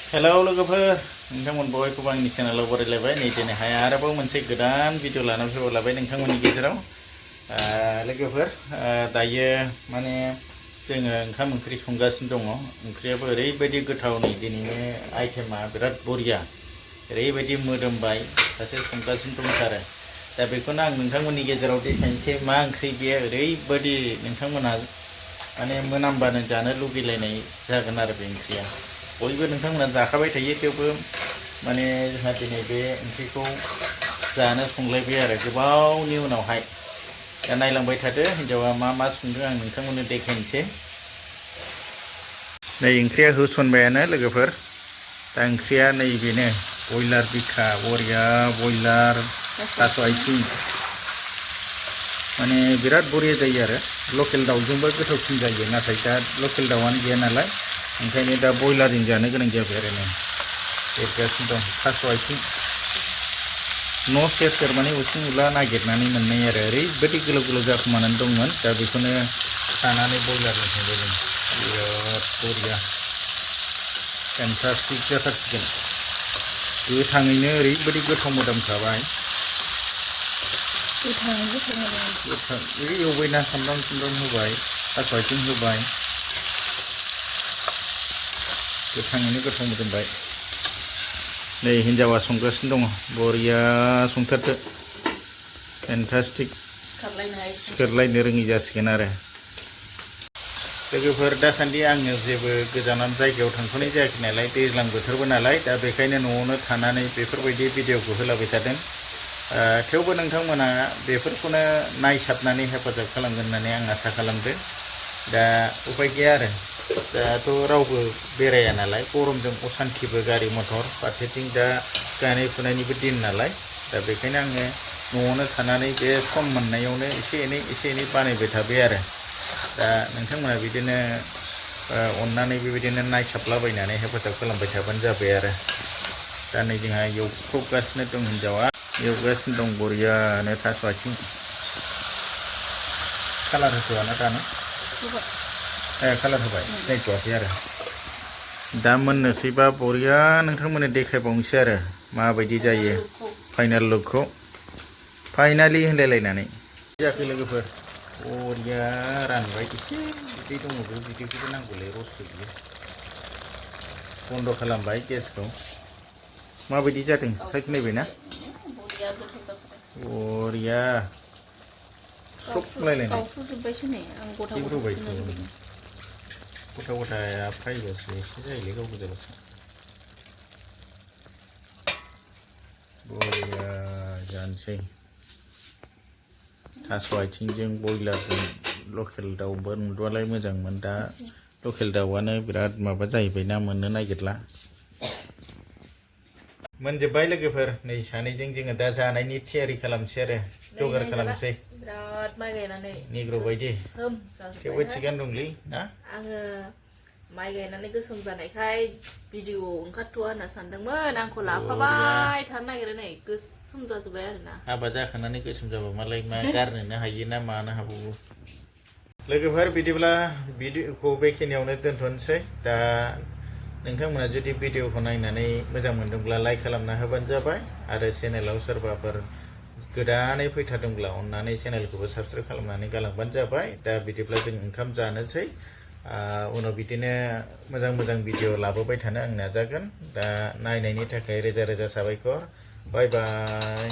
hello लोगोफोर नोंथांमोन बयखौबो आंनि चेनेलाव बरायलायबाय नै दिनैहाय आरोबाव मोनसे गोदान भिडिअ लानानै फैबावलायबाय नोंथांमोननि गेजेराव लोगोफोर दायो माने जोङो ओंखाम ओंख्रि संगासिनो दङ ओंख्रियाबो ओरैबायदि गोथाव नै दिनैनि आइटेमा बिराद बरिया ओरैबायदि मोदोमबाय सासे संगासिनो दंथारो दा बेखौनो आं नोंथांमोननि गेजेराव देखायनोसै मा ओंख्रि बेयो ओरैबायदि नोंथांमोनहा माने मोनामबानो जानो लुगैलायनाय जागोन आरो बे ओंख्रिया बयबो नोंथांमोना जाखाबाय थायो थेवबो माने जोंहा दिनै बे ओंख्रिखौ जानो संलायबाय आरो गोबावनि उनावहाय दा नायलांबाय थादो हिन्जावा मा संदों आं नोंथांमोननो देखायनोसै नै ओंख्रिया होसनबायानो लोगोफोर दा ओंख्रिया नैबेनो बयलार बिखा बरिया बयलार थास' आथिं माने बिराद बरिया जायो आरो लकेल दाउजोंबो गोथावसिन जायो नाथाय दा लकेल दाउआनो गैया नालाय ओंखायनो दा बयलारजों जानो गोनां जाबाय आरो नै एरगासिनो दं थास' आथिं न' सेर सेर माने उसुं उला नागिरनानै मोननाय आरो ओरैबायदि गोलाव गोलाव जाखुमानानै दंमोन दा बेखौनो खानानै बयलारजों संबाय जों बिराद बरिया फेन्टास्टिक जाथारसिगोन गोथाङैनो ओरैबायदि गोथाव मोदोमखाबाय गोथां एवबायना सामब्राम होबाय थास' आथिं होबाय गोथाङैनो गोथाव मोदोमबाय नै हिन्जावा संगासिनो दङ बरिया संथारदो फेन्टास्टिक सिखारलायनो रोङि जासिगोन आरो लोगोफोर दासान्दि आङो जेबो गोजानाव जायगायाव थांथ'नाय जायाखै नालाय दैज्लां बोथोरबो नालाय दा बेखायनो न'आवनो थानानै बेफोरबायदि भिडिअखौ होलाबाय थादों थेवबो नोंथांमोना बेफोरखौनो नायसाबनानै हेफाजाब खालामगोन होननानै आं आसा खालामदो दा उपाय गैया आरो दाथ' रावबो बेराया नालाय गरमजों असान्थिबो गारि मथर फारसेथिं दा गायनाय फुनायनिबो दिन नालाय दा बेखायनो आङो न'आवनो थानानै बे सम मोननायावनो एसे एनै बानायबाय थाबाय आरो दा नोंथांमोना बिदिनो अननानै बेबायदिनो नायसाबलाबायनानै हेफाजाब खालामबाय थाबानो जाबाय आरो दा नै जोंहा एवख्रबगासिनो दं हिन्जावा एवगासिनो दं बरियानो थास' आथिं कालार होथ'वाना दानो कालार होबाय सिनायथ'वाखै आरो दा मोननोसैबा बरिया नोंथांमोननो देखायबावनोसै आरो माबायदि जायो फाइनाल लुकखौ फाइनालि होनलायलायनानै जायाखै लोगोफोर बरिया रानबाय एसे बिदै दङ बे बिदैखौबो नांगौलै रससो बियो बन्द' खालामबाय गेसखौ माबायदि जादों साखिनायबायना बरिया सबलायलायनाय गथा गथाया फ्रायबासो एसे जायोलै गाव गोजाबासो बरिया जानोसै थास' आथिंजों बयलारजों लकेल दाउबो नुदोंबालाय मोजांमोन दा लकेल दाउआनो बिराद माबा जाहैबाय ना मोननो नागिरला मोनजोब्बाय लोगोफोर नै सानैजों जोङो दा जानायनि थियारि खालामसै आरो जगार खालामसै बिराद माइ गायनानै निग्र' बायदि थेवबो थिगानो दंलै ना आङो माइ गायनानै गोसोम जानायखाय भिडिअ ओंखारथ'वा होनना सानदोंमोन आंखौ लाफाबाय थानो नागिरो नै गोसोम जाजोब्बाय आरोना हाबा जाखांनानै गोसोम जाबा मालाय मा गारनोनो हायो ना मानो हाबावो लोगोफोर बिदिब्ला भिडिअखौ बेखिनियावनो दोनथ'नोसै दा नोंथांमोना जुदि भिडिअखौ नायनानै मोजां मोनदोंब्ला लाइक खालामना होबानो जाबाय आरो चेनेलाव सोरबाफोर गोदानै फैथारदोंब्ला अननानै चेनेलखौबो साबस्क्राइब खालामनानै गालांबानो जाबाय दा बिदिब्ला जों ओंखाम जानोसै उनाव बिदिनो मोजां भिडिअ लाबोबाय थानो आं नाजागोन दा नायनायनि थाखाय रोजा रोजा साबायखर बाय बाय